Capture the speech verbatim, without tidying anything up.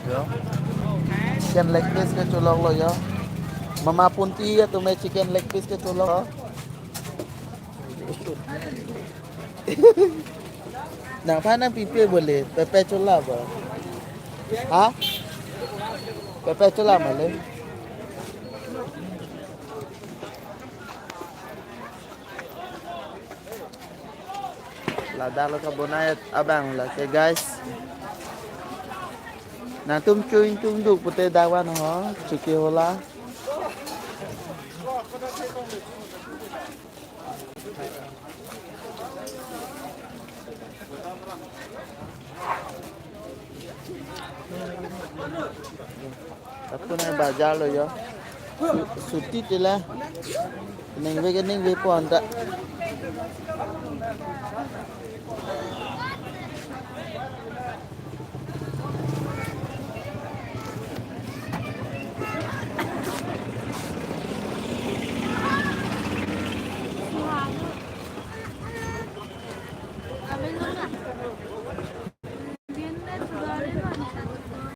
Yo. Chicken leg piece kecholok lo yo. Mama Punti atum chicken leg piece kecholok lo. Nangphan nangpipe bole, pepe chola ba? Ha? Pepe chola male? Ladak lo kabonai abang lake guys. Nangtum chuing tung duk pute dawan ho, chuki hola. Lapu nai bajar lo yo. Su-, suti tila. Ningve ke ningve po anta.